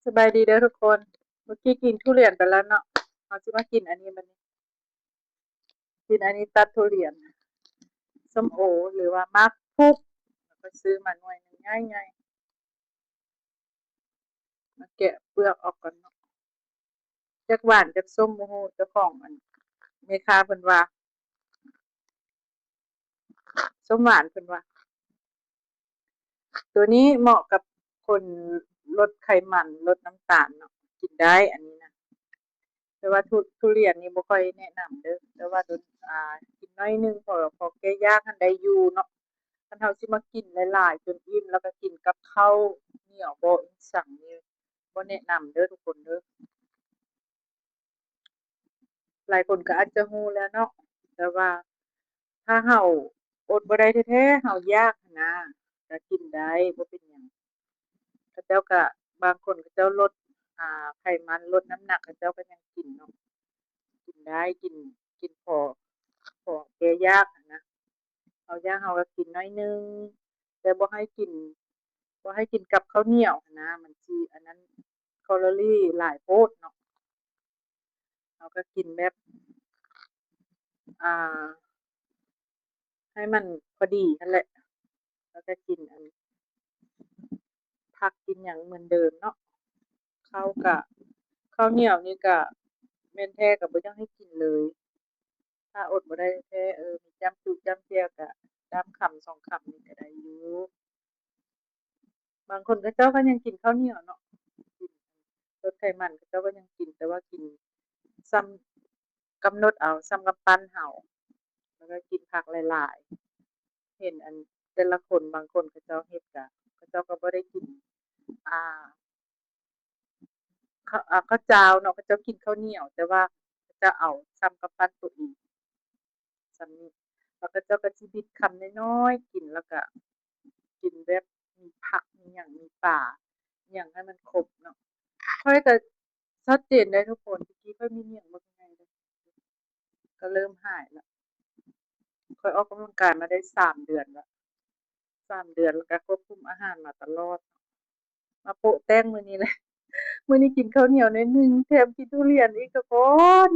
ສະບາຍດີເດີທຸກຄົນ. ເມື່ອກີ້ກິນທຸລຽນໄປແລ້ວເນາະ, ເຮົາຊິມາກິນອັນນີ້ບັດນີ້. ກິນອັນນີ້ ຕັດທຸລຽນ ສົ້ມໂອ ຫຼືວ່າໝາກພຸກ, ແລ້ວກໍຊື້ມາໜ່ວຍໜຶ່ງໃຫຍ່ໆ. ມາແກະເປືອກອອກກ່ອນເນາະ. ຈັກຫວານຈັກສົ້ມບໍ່ຮູ້, ເຈົ້າຂອງອັນແມ່ຄ້າເພິ່ນວ່າ ສົ້ມຫວານເພິ່ນວ່າ. ໂຕນີ້ເໝາະກັບຄົນລົດໄຂມັນ ລົດນ້ຳຕານເນາະ, ກິນໄດ້ອັນນີ້ນະ. ແຕ່ວ່າທຸ ທຸລຽນນີ້ບໍ່ຄ່ອຍແນະນຳເດີ, ແຕ່ວ່າໂຕ ອ່າ ກິນໜ້ອຍໜຶ່ງ ພໍ ພໍແກ້ຢາກຫັ້ນໄດ້ຢູ່ເນາະ. ຄັນເຮົາຊິມາກິນຫຼາຍໆຈົນອີ່ມ ແລ້ວກໍກິນກັບເຂົ້າໜຽວບໍ ອີ່ຫຍັງນີ້ ບໍ່ແນະນຳເດີທຸກຄົນເດີ. ຫຼາຍຄົນກໍອາດຈະຮູ້ແລ້ວເນາະ, ແຕ່ວ່າຖ້າເຮົາອົດບໍ່ໄດ້ແທ້ໆ ເຮົາຢາກຫັ້ນນະ ກໍກິນໄດ້ ບໍ່ເປັນຫຍັງ. ເຂົາເຈົ້າກໍ ບາງຄົນເຂົາເຈົ້າລົດ ອ່າ ໄຂມັນ ລົດນ້ຳໜັກ ເຂົາເຈົ້າກໍຍັງກິນເນາະ, ກິນໄດ້ ກິນ ກິນພໍ ພໍແກ້ຢາກຫັ້ນນະ. ເຮົາຢາກເຮົາກໍກິນໜ້ອຍໜຶ່ງ ແຕ່ບໍ່ໃຫ້ກິນ ບໍ່ໃຫ້ກິນກັບເຂົ້າໜຽວຫັ້ນນະ, ມັນຊິອັນນັ້ນ ແຄລອຣີຫຼາຍໂພດເນາະ. ເຮົາກໍກິນແບບ ອ່າ ໃຫ້ມັນພໍດີຫັ້ນແຫຼະ, ແລ້ວກໍກິນອັນ ຜັກກິນຫຍັງເໝືອນເດີມເນາະ. ເຂົ້າກະ ເຂົ້າໜຽວນີ້ກະແມ່ນແທ້ກະບໍ່ຢາກໃຫ້ກິນເລີຍ. ຖ້າອົດບໍ່ໄດ້ແທ້ ເອີ ມີຈ້ຳຈຸຈ້ຳແຈ່ວກະ ຈ້ຳຄຳສອງຄຳນີ້ກະໄດ້ຢູ່. ບາງຄົນເຂົາເຈົ້າກໍຍັງກິນເຂົ້າໜຽວເນາະ, ກິນ ລົດໄຂມັນ ເຂົາເຈົ້າກໍຍັງກິນ, ແຕ່ວ່າກິນສ່ຳ ກຳນົດເອົາສ່ຳກຳປັ້ນເຮົາ ແລ້ວກໍກິນຜັກຫຼາຍໆ. ເຫັນອັນແຕ່ລະຄົນ ບາງຄົນເຂົາເຈົ້າເຮັດກະ ເຂົາເຈົ້າກໍບໍ່ໄດ້ກິນ ອ່າ ເຂົ້າ ເຂົ້າຈ້າວເນາະ, ເຂົາເຈົ້າກິນເຂົ້າໜຽວ ແຕ່ວ່າເຂົາເຈົ້າເອົາສ່ຳກຳປັ້ນໂຕເອງ ສ່ຳນີ້ ແລ້ວເຂົາເຈົ້າກໍຊິບິດຄຳນ້ອຍໆກິນ ແລ້ວກໍກິນແບບມີຜັກ ມີຫຍັງ ມີປາ ຫຍັງໃຫ້ມັນຄົບເນາະ. ຂ້ອຍກໍຊັດເຈນໄດ໋ທຸກຄົນ, ແຕ່ກີ້ຂ້ອຍມີໜຽງບັກໃຫຍ່ເດ້ ກໍເລີ່ມຫາຍລະ. ຂ້ອຍອອກກຳລັງກາຍມາໄດ້ສາມເດືອນລະ, ສາມເດືອນ ແລ້ວກໍຄວບຄຸມອາຫານມາຕະຫຼອດ. ມາໂປະແຕ່ງມື້ນີ້ແຫຼະ, ມື້ນີ້ກິນເຂົ້າໜຽວໜ້ອຍໜຶ່ງ ແຖມກິນທຸລຽນອີກທຸກຄົນ.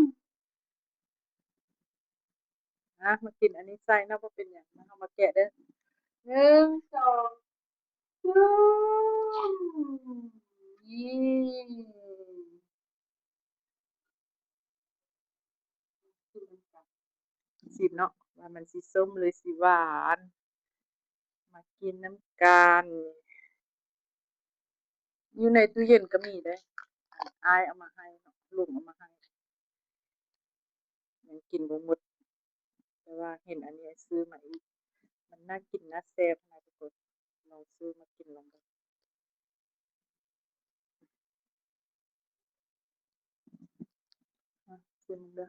ມາ ມາກິນອັນນີ້ໃສ່ເນາະ, ບໍ່ເປັນຫຍັງ. ມາ ເຮົາມາແກະເດີ. ໜຶ່ງ ສອງ ສາມ ນີ້. ຊີມເນາະ ວ່າມັນຊິສົ້ມຫຼືຊິຫວານ. ມາກິນນຳກັນ. ຢູ່ໃນຕູ້ເຢັນກໍມີເດ້, ອ້າຍເອົາມາໃຫ້ເນາະ, ລຸງເອົາມາໃຫ້. ຍັງກິນບໍ່ໝົດ, ແຕ່ວ່າເຫັນອັນນີ້ຊື້ມາອີກ. ມັນໜ້າກິນໜ້າແຊບນະທຸກຄົນ, ລອງຊື້ມາກິນລອງເບິ່ງ. ອາ ຊີມເບິ່ງເດີ.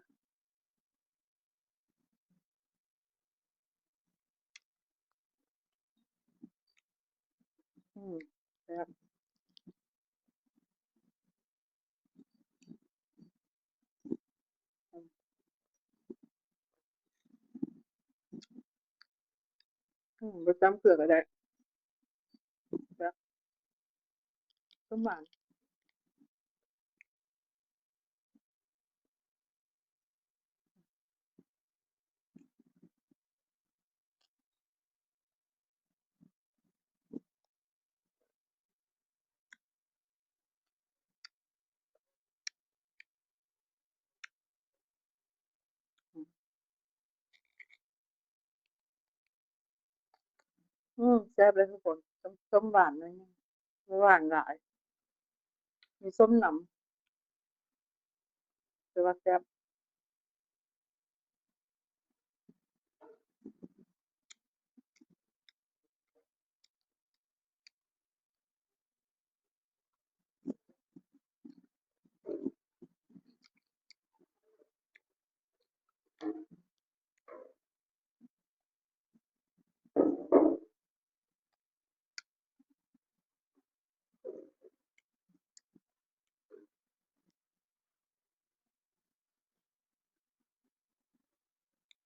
ອືມ ແຊບ. ອືມ ບໍ່ຈ້ຳເກືອກໍໄດ້. ແຊບ ສົ້ມຫວານ. ອືມ ແຊບເລີຍທຸກຄົນ. ສົ້ມ ສົ້ມຫວານໜ້ອຍໜຶ່ງ, ບໍ່ຫວານຫຼາຍ, ມີສົ້ມນຳ ແຕ່ວ່າແຊບ.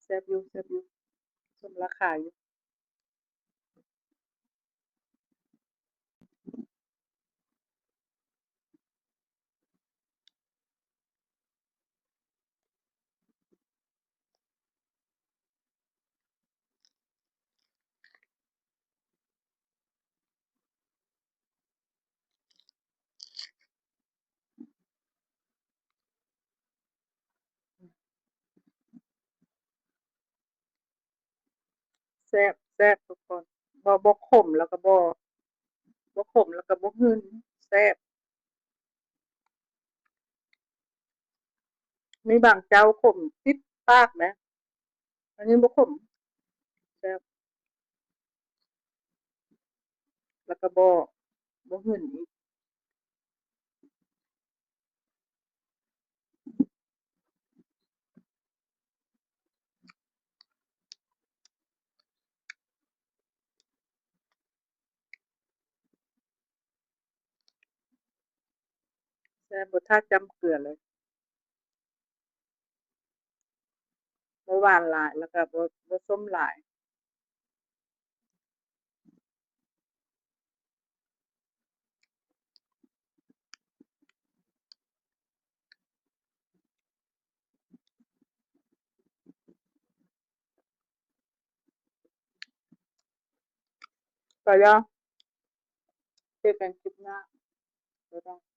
ແຊບຢູ່ ແຊບຢູ່ ສົມລາຄາຢູ່. ບ ແຊບທຸກຄົນ. ບໍ່ ບໍ່ຂົມ ແລ້ວກໍບໍ່ ບໍ່ຂົມ ແລ້ວກໍບໍ່ຫື່ນ ແຊບ. ມີບາງເຈົ້າຂົມຕິດປາກນະ ອັນນີ້ບໍ່ຂົມ ແຊບ ແລ້ວກໍບໍ່ ບໍ່ຫື່ນອີກ. ແຊບ ບໍ່ຖ້າຈ້ຳເກືອເລີຍ ບໍ່ຫວານຫຼາຍ ແລ້ວກໍບໍ່ ບໍ່ສົ້ມຫຼາຍ. ໄປແລ້ວ ເຈີກັນຄລິບໜ້າ ບາຍບາຍ.